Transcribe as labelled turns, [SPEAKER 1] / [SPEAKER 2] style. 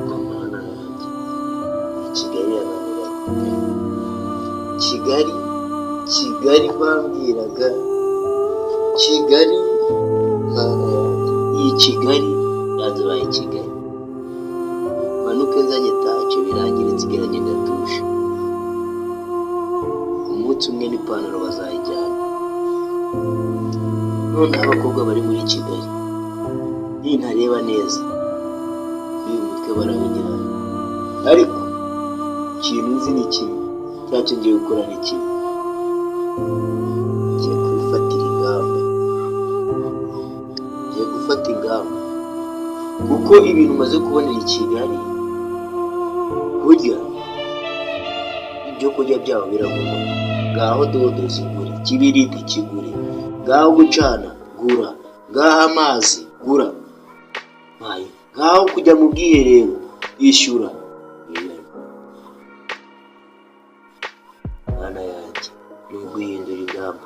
[SPEAKER 1] Mana yanjye, Kigali irananiranye. Kigali, Kigali bambwiraga, Kigali, Mana yanjye, iyi Kigali yanze ibaye Kigali. Manuke nzanye tace, birangire nsigaranye ndatuje. Umunsi umwe n'ipantaro bazayijyana. Noneho abakobwa bari muri Kigali, nintareba neza n'uyu mutwe barawujyana. Ariko ikintu nzi ni kimwe, cyacyo ngiye gukora ni kimwe: ngiye kubifatira ingamba, ngiye gufata ingamba, kuko ibintu umaze kubonera i Kigali, kurya ibyo kurya byabo biragurwa. Ngaho dodo zigure, ikibiriti kigure, ngaho gucana gura, ngaho amazi gura, ngaho kujya mu bwiherero ishyura. Mana yanjye, ni uguhindura ingamba.